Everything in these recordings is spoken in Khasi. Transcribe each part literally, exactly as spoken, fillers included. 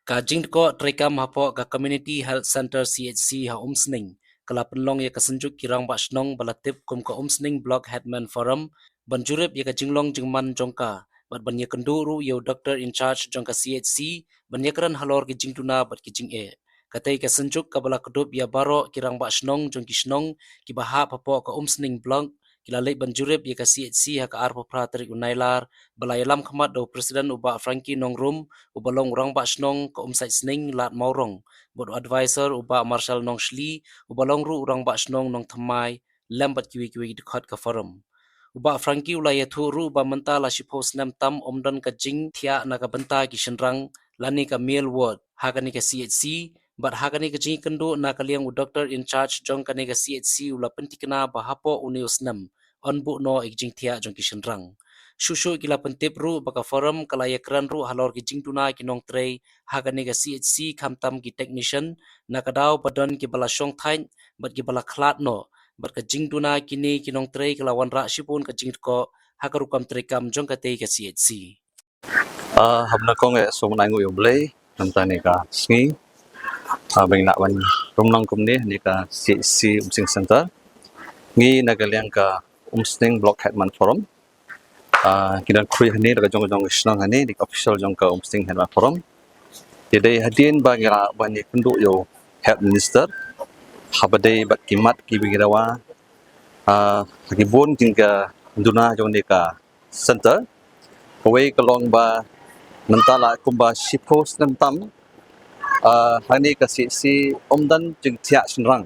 Ka jingdkoh treikam hapoh ka Community Health Centre C H C ha Umsning ka la pynlong ïa ka synjuk ki rangbah shnong ba la tip kum ka Umsning Block Headman Forum ban jurip ïa ka jinglong jingman jong ka bad ban ïakynduh ruh ïa u doctor in charge jong ka C H C ban ïakren halor ki jingduna bad ki jingeh. Katei ka synjuk kaba la kdup ïa baroh ki rangbah shnong jong ki shnong kiba hap hapoh ka Umsning Block ki la leit ban jurip ïa ka C H C ha ka arphew phra tarik u Nailar, ba la ïalam khmat da u President u Bah Frankie Nongrum, uba long u rangbah shnong ka Umsait Sning Lad Mawrong, bad u advisor u Bah Marshal Nongshli, uba long ruh u rangbah shnong Nongthymmai, lem bad kiwei kiwei ki dkhot ka forum. U Bah Frankie u la ïathuh ruh ba mynta la shiphew snem tam ym don ka jingthiah na ka bynta ki shynrang lane ka male ward ha kane ka C H C, bad ha kane ka jingïakynduh na ka liang u doctor in charge jong kane ka C H C u la pynthikna ba hapoh une u snem yn buh noh ïa ki jingthiah jong ki shynrang. Shuh shuh ki la pyntip ruh ba ka forum ka la ïakren ruh halor ki jingduna ki nongtrei ha kane ka C H C, khamtam ki technician, na ka daw ba don kiba la shongthait bad kiba la khlad noh, bad ka jingduna kine ki nongtrei ka la wanrah shibun ka jingdkoh ha ka rukom treikam jong katei ka C H C. Ah, haba nyngkong eh, sngewbha ban ai nguh ïa U Blei na ka bynta kane ka sngi, ah, ba ngi lah ban ïalam kumne ha kane ka C H C Umsning Centre. Ngi na ka liang ka Umsning Block Headman Forum, ah, ngi don khrui hangne da ka jong ka jong ka shnong hangne, da ka official jong ka Umsning Headman Forum. Te dei hadien ba ngi lah ban ïakynduh ïa u Health Minister haba dei bad ki mat kiba ngi dawa, ah, ha ki bun ki jingduna jong kane ka centre. Kawei ka long ba mynta la kumba shiphew snem tam, ah, ha kane ka C H C ym don jingthiah shynrang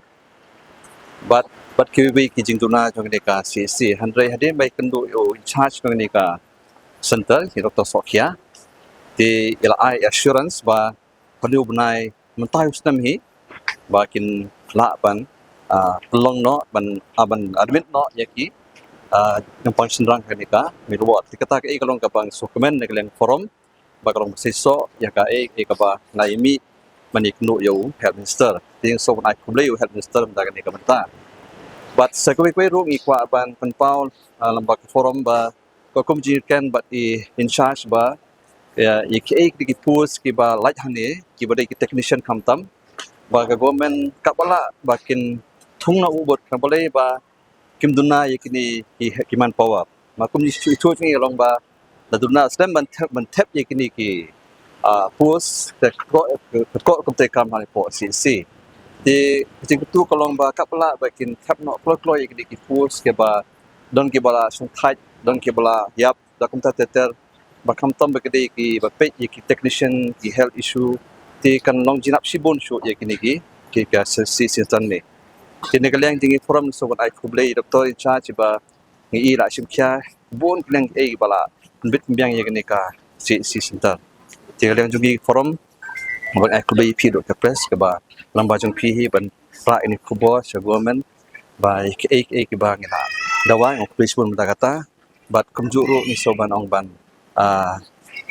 bad, bad kiwei kiwei ki jingduna jong kane ka C H C. Hynrei hadien ba ïakynduh ïa u in charge jong kane ka centre, i Doctor Sohkhia, te i la ai assurance ba ha une u bnai, mynta u snem hi, ba kin lah ban, ah, pynlong noh, ban, ah, ban admit noh ïa ki, ah, nongpang shynrang ha kane ka male ward. Te kata kaei ka long kaba ngi sngewkmen na ka liang forum, ba ka long ba seisoh ïa kaei kaei kaba ngi la ïa mih ban ïakynduh ïa u Health Minister. Te ngi sngewbha ban ai khublei ïa u Health Minister mynta kane ka bynta. Bad sa kawei kawei ruh ngi kwah ban pynpaw, ah, lyngba ka forum ba ka kum jingkren bad i in charge ba ïa, ïa kiei ki post kiba lait hangne, kiba dei ki technician khamtam, ba ka government kaba lah ba kin thung na u bad kaba lei ba kim duna ïa kine ki, ki manpower. Ma kum ngi shu ithuh ngi long ba la duna slem ban thep, ban thep ïa kine ki, ah, post, te ka, ka, ka, ka kam te kam ha kane ka C H C. Te ka jingkyntu ka long ba kaba lah ba kin thep noh kloi kloi ïa kine ki post kiba don kiba la shongthait, don kiba la ïap da kumta ter ter, ba khamtam ba ki dei kiba peit ïa ki technician, ki health issue, te kan long jingïap shibun shuh ïa kine ki, ki ka C H C Centre ne. Te na ka liang jong ngi forum sngewbha ban ai khublei doctor in charge ba ngi i la shim khia bun ki liang kiei ba la pynbit pynbiang ïa kane ka C H C Centre. Te na ka liang jong ngi forum, ban ai khublei ïa phi ruh ka press kaba lyngba jong phi hi ban rah ïa kane ka khubor sha government ba ïa kiei kiei kiba ngi la dawa, ngi khublei shibun mynta kata. Bad kumjuh ruh ngi sngewbha ban ong ban, ah,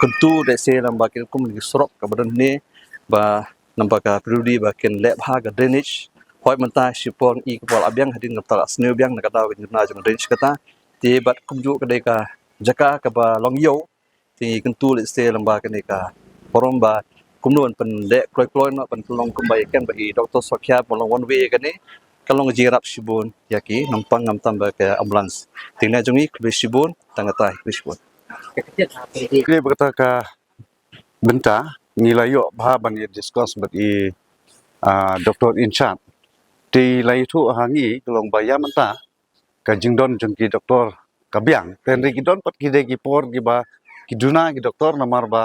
kyntu lehse lyngba ki kum ki surok kaba don hangne, ba namar ka pyrdi ba kin leh bha ka drainage. Hooid mynta shipor ngi i ka por la biang, hadien kata la sniew biang na ka daw ka jingduna jong drainage kata. Te bad kumjuh ka dei ka jaka kaba long ïew. Te ngi kyntu lehse lyngba kane ka forum ba kumno ban pynleh kloi kloi noh, ban pynlong kumba ïa kane ba i doctor Sohkhia ba long one way kane, ka long jingïarap shibun ïa ki nongpang khamtam ba ka ambulance. Te na jong ngi khublei shibun, tang kata khublei shibun. Khublei ba kata ka bynta ngi la ïoh bha ban ïa discuss bad i, ah, doctor in charge. Te la ïathuh ha ngi ka long ba ïa mynta ka jingdon jong ki doctor ka biang. Te hynrei ki don pat ki dei ki por kiba ki duna ki doctor namar ba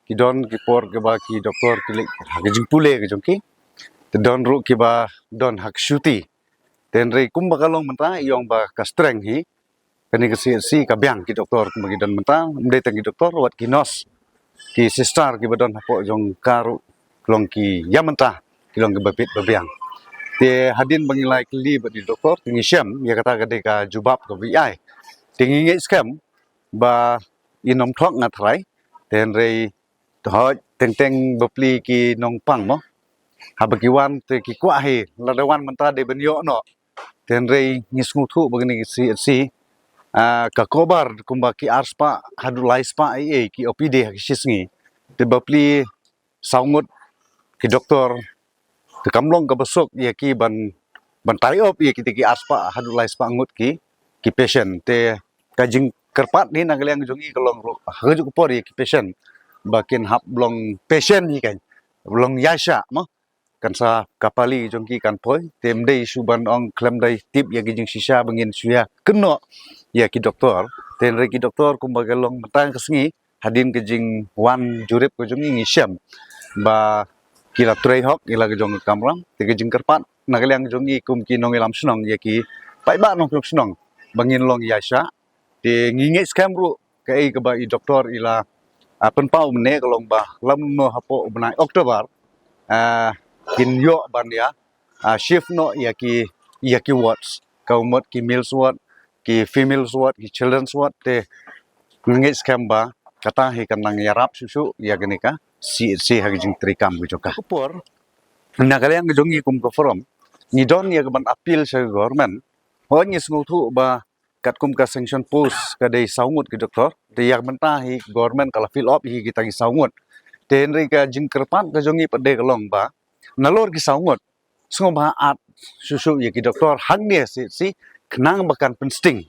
ki don ki por kiba ki doctor ki leit ha ka jingpule ka jong ki. Te don ruh kiba don ha ka shuti. Te hynrei kumba ka long mynta i ong ba ka strength hi kane ka C H C ka biang ki doctor kumba ki don mynta, ym dei tang ki doctor, wat ki nurse, ki sister kiba don hapoh jong ka ruh ki long ki ïa mynta ki long kiba bit ba biang. Te hadien ba ngi la ïakylli bad i doctor te ngi shem ïa kata ka dei ka jubab kaba i ai. Te ngi ngeit skhem ba in ym thok nga tharai, te hynrei te hooid teng teng bapli ki nongpang mo, haba ki wan te ki kwah hi, lada wan mynta dei ban ïoh noh. Te hynrei ngi sngewthuh ba kane ka C H C, ah, ka cover kumba ki ar spah haduh lai spah ei ei ki O P D ha ki shi sngi. Te bapli saw ngut ki doktor, te kam long kaba suk ïa ki ban, ban tie up ïa kita ki arspah haduh laispah ngut ki, ki patient. Te ka jingkyrpad hi na ka liang jong ngi ka long ruh ha kajuh ka por ïa ki patient ba kin hap long patient hi kan, long ïaishah mo. Kan sa ka pali jong ki kan poi, te ym dei shuh ban ong khlem da tip ïa ki jingshisha ba ngin shu ïa kynnoh ïa ki doktor. Te hynrei ki doktor kumba ka long mynta ka sngi, hadien ka jingwan jurip ka jong ngi, ngi shem ba ki la trei hok ïa la ka jong ka kamram. Te ka jingkyrpad na ka liang jong ngi kum ki nongïalam shnong ïa ki paidbah nongkyrshan shnong ba ngin long ïaishah. Te ngi ngeit skhem ruh kaei kaba i doktor i la, ah, pynpaw mynne ka long ba lada ym hapoh u bnai October, ah, kin ïoh ban ïa, ah, shift noh ïa ki, ïa ki wards, ka mut ki males ward, ki females ward, ki children's ward. Te ngi ngeit skhem ba kata hi kan nang ïarap shuh shuh ïa kane ka C H C ha ka jingtrei kam ka jong ka. Ka por na ka liang ka jong ngi kum ka forum, ngi don ïa ka ban appeal sha ka government. Hooid, ngi sngewthuh ba katkum ka sanction post ka dei saw ngut ki doktor, te ïa ka mynta hi government ka la fill up hi kita ki saw ngut. Te hynrei ka jingkyrpad ka jong ngi pat de ka long ba nalor ki saw ngut, sngewbha add shuh shuh ïa ki doktor hangne C H C, khnang ba kan pynsting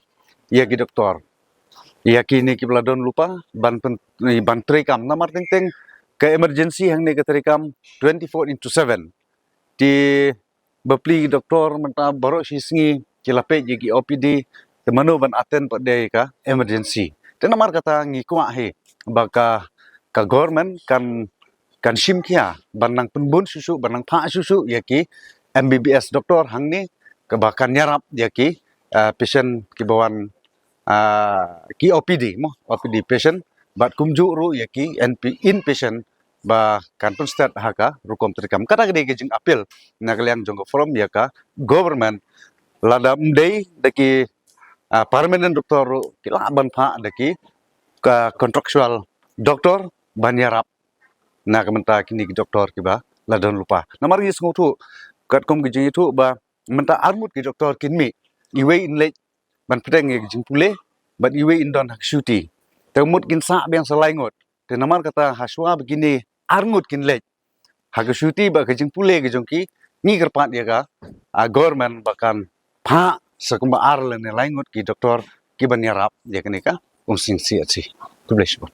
ïa ki doktor, ïa kine kiba la don lypa ban pyn-, ban trei kam. Namar teng teng ka emergency hangne ka trei kam twenty-four into seven. Te bapli ki doktor mynta baroh shi sngi ki la peit ïa ki O P D, te mano ban attend pat de ïa ka emergency. Te namar kata ngi kwah hi ba ka, ka government kan, kan shim khia ban nang pynbun shuh shuh, ban nang phah shuh shuh ïa ki M B B S doktor hangne, kaba kan ïarap ïa ki, ah, patient kiba wan, ah, ki O P D mo, O P D patient, bad kumjuh ruh ïa ki N P, inpatient, ba kan pynstet ha ka rukom trei kam. Kata ka dei ka jingappeal na ka liang jong ka forum ïa ka government, lada ym dei da ki, ah, permanent doktor ruh, ki lah ban phah da ki ka contractual doktor ban ïarap na ka bynta kine ki doktor kiba la don lypa. Namar ngi sngewthuh katkum ka jingïathuh ba mynta arngut ki doktor kin mih, iwei in leit ban pdiang ïa ka jingpule, bad iwei in don ha ka shuti. Te mut kin sah biang sa lai ngut. Te namar kata hashwa ba kine arngut kin leit ha ka shuti bad ka jingpule ka jong ki, ngi kyrpad ïa ka, ah, government ba kan phah sa kumba ar lane lai ngut ki doktor kiban ïarap ïa kane ka umsning C H C. Khublei shibun.